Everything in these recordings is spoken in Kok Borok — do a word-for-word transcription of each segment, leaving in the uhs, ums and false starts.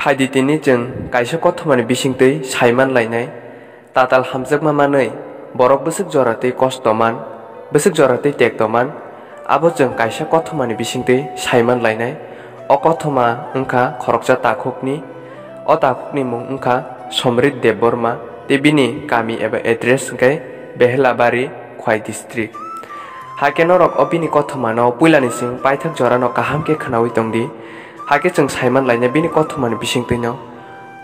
Phaidi tini chwng kaisa kothomani bisingtwi saiman lainai. Tatal hamjakma manwi borok bwswk jora twi kosto man, bwswk jora twi tekto man, abo chwng kaisa kothomani bisingtwi saiman lainai. O kothoma wngkha khoroksa takhukni. O takhukni mung wngkha Somrit Debbarma tei bini kami eba address hwnkhe Behelabari, Khwai district. Hakhe norok o bini kothomano puilani sing paithak jorano kaham khe khwnawi tongdi. Hakhe chwng saiman lainai bini kothomani bisingtwino.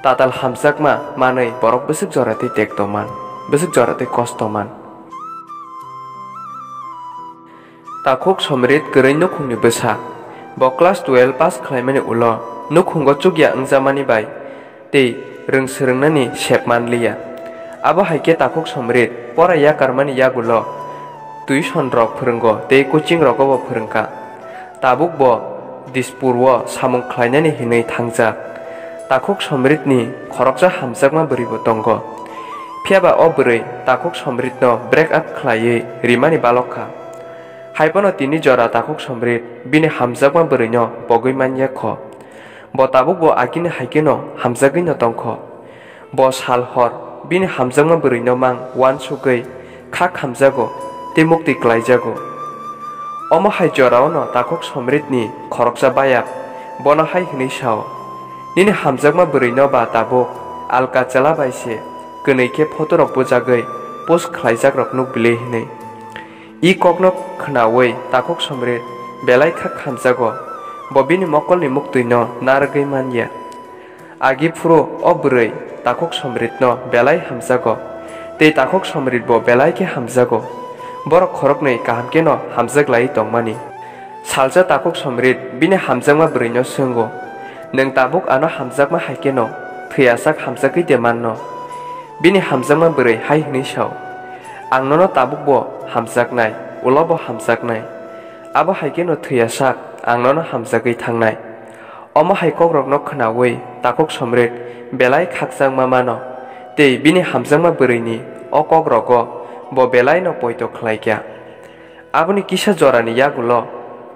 Tatal hamjakma manwi borok bwswk jora twi tekto man, bwswk jora twi kosto man. Takhuk Somrit kwrwi nukhungni bwsa. Bo class twelve pass khlaimani ulo nukhungo chukya wngjakmani bai tei rwng swrwngnani sep manliya. Abo hai khe Takhuk Somrit pora yakarmani yagulo tuition rok phwrwngo tei coaching rogo bo phwrwngkha. Tabuk bo Dispur o samung khlainani hinwi thangjak. Takhuk Somritni khoroksa hamjakma bwrwi bo tongo. Phiyaba o bwrwi Takhuk Somritno break up khlaiwi rimani balok kha. Haiphano tini jora Takhuk Somrit bini hamjakma bwrwino pogwi manya kho. Bo tabuk bo agini hai kheno hamjagwino tong kho. Bo sal hor bini hamjakma bwrwino mang uansugwi kha khamjago tei muktwi klaijago. Omo hai jorao no Takhuk Somritni khoroksa bayap bono hai hwnwi sao, "Nini hamjakma bwrwino ba tabuk alka chwla bai se kwnwi khe photo rok bujagwi post khlaijakrok nuk bili," hwnwi. I kokno khwnawi Takhuk Somrit belai kha khamjago, bo bini mokolni muktwino narwgwi manya. Agi phuru o bwrwi Takhuk Somritno belai hamjago, tei Takhuk Somrit bo belai khe hamjago. Borok khoroknwi kaham kheno hamjak lai tongmani. Salsa Takhuk Somrit bini hamjakma bwrwino swngo, "Nwng tabuk ano hamjakma hai kheno thwiyasak hamjagwi de manno?" Bini hamjakma bwrwi hai hwnwi sao, "Ang nono tabuk bo hamjaknai, ulo bo hamjaknai. Abo hai kheno thwiyasak ang nono hamjagwi thangnai." Omo hai kokrokno khwnawi Takhuk Somrit belai khakchangma mano, tei bini hamjakma bwrwini o kokrogo bo belaino poito khlai kha. Aboni kisa jorani yagulo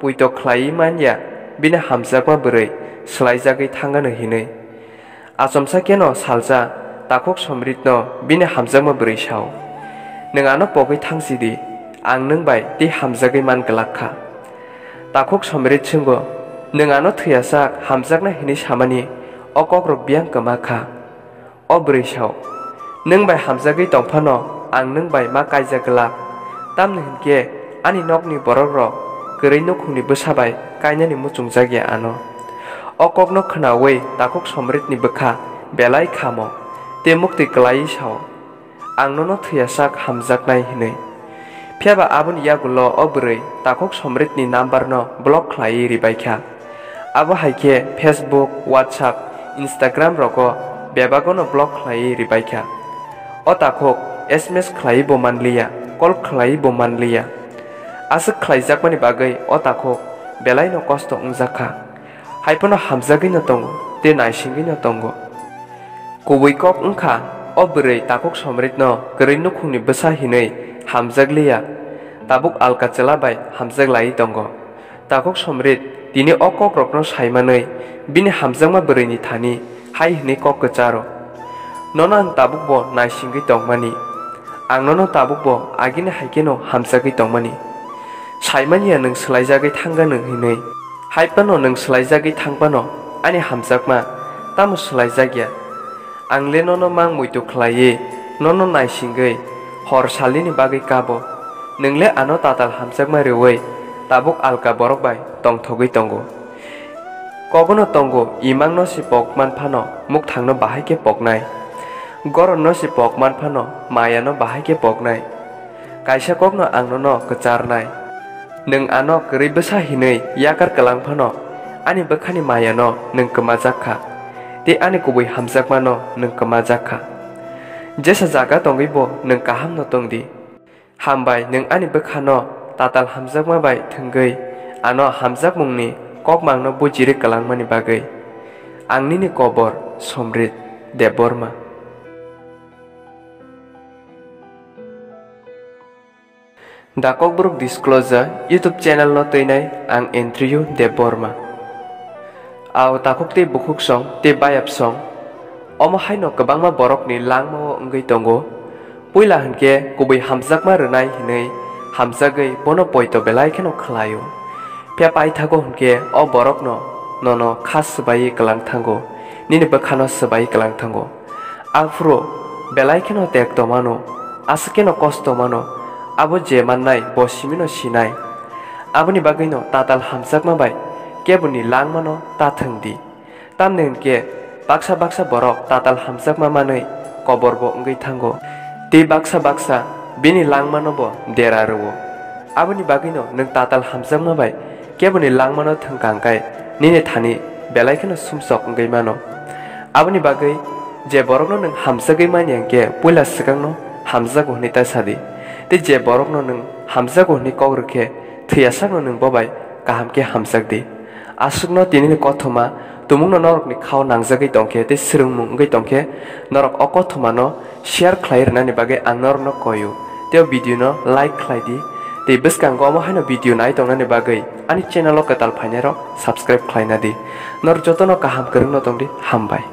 poito khlaiwi manya bini hamjakma bwrwi swlaijagwi thangano hinwi. Achomsa kheno salsa Takhuk Somritno bini hamjakma bwrwi sao, "Nwng ano pogwi thangsi di, ang nwng bai tei hamjagwi man glak kha." Takhuk Somrit swngo, "Nwng ano thwiyasak hamjaknai hinwi samani o kokrok biyang kwma kha." O bwrwi sao, "Nwng bai hamjagwi tong phano ang nwng bai ma kaijak glak, tamni hwn khe ani nokni borok rok kwrwi nukhungni bwsa bai kainani muchungjak ya ano." O kokno khwnawi Takhuk Somritni bwkha belai khamo tei muktwi kwlaiwi sao, "Ang nono thwiyasak hamjaknai," hwnwi. Phiyaba aboni yagulo o bwrwi Takhuk Somritni numberno block khlaiwi ribai kha. Abo hai khe Facebook, WhatsApp, Instagram rogo bebagono block khlaiwi ribai kha. O Takhuk S M S khlaiwi bo manliya, call khlaiwi bo manliya. Aswk khlaijakmani bagwi o Takhuk belaino kosto wngjak kha. Haiphano hamjagwino tongo tei naisingwino tongo. Kubui kok wngkha, o bwrwi Takhuk Somritno kwrwi nukhungni bwsa hinwi hamjakliya, tabuk alka chwla bai hamjak laiwi tongo. Takhuk Somrit tini o kokrokno saimanwi bini hamjakma bwrwini thani hai hwnwi kok kwcharo, "Nono ang tabukbo naisingwi tongmani, ang nono tabukbo agini hai kheno hamjagwi tongmani. Saimanya nwng swlaijagwi thangganw hwnwi. Hai phano nwng swlaijagwi thang phano ani hamjakma tamo swlaijakya? Ang le nono mang muitu khlaiwi, nono naisingwi hor salnini bagwi kabo. Nwng le ano tatal hamjakma rwui tabuk alka borok bai tongthogwi tongo. Kogono tongo, imangno se pok man phano mukthangno bahai khe poknai. Goronno se pok man phano mayano bahai khe poknai. Kaisa kokno ang nono kwcharnai. Nwng ano kwrwi bwsa hinwi yakar kwlang phano ani bwkhani mayano nwng kwmajak kha, tei ani kubui hamjakmano nwng kwmajak kha. Jesa jaga tongwibo nwng kahamno tong di. Hambai nwng ani bwkhano tatal hamjakma bai thwngwi ano hamjakmungni kokmangno bujiri kwlangmani bagwi. Ang nini kobor Somrit Debbarma." The Kokborok Disclosure YouTube channel no twinai ang Andrew Debbarma. Ao takhuk tei bukhuk song tei bayap song, omo haino kwbangma borokni langmao wngwi tongo. Puila hwnkhe kubui hamjakma rwnai hwnwi hamjagwi bono poito belai kheno khlaio. Phiya paithago hwnkhe o borokno nono kha swbaiwi kwlang thango, nini bwkhano swbaiwi kwlang thango. Aphuru belai kheno tek tongmano, aswk kheno kosto mano, abo je mannai bo simino sinai. Aboni bagwino tatal hamjakma bai keboni langmano ta thwng di. Tamni hwnkhe baksa baksa borok tatal hamjakma manwi koborbo wngwi thango, tei baksa baksa bini langmano bo dera rwo. Aboni bagwino nwng tatal hamjakma bai keboni langmano thwngkha hwnkhe nini thani belai kheno sumsok wngwi mano. Aboni bagwi je borokno nwng hamjagwi manya hwnkhe puila swkangno hamjago hwnwi ta sadi, tei je borokno nwng hamjago hwnwi kok rwkhe thwiyasakno nwng bo bai kaham khe hamjak di. Aswkno tinini kothoma tumungno norokni khao nangjagwi tongkhe tei swrwngmung wngwi tongkhe, norok o kothomano share khlai rwnani bagwi ang norokno koio. Tei o video no like khlai di. Tei bwskango omo haino video nai tongnani bagwi ani channel o kwtal phainairok subscribe khlaina di. Norok jotono kaham kwrwngno tongdi, hambai.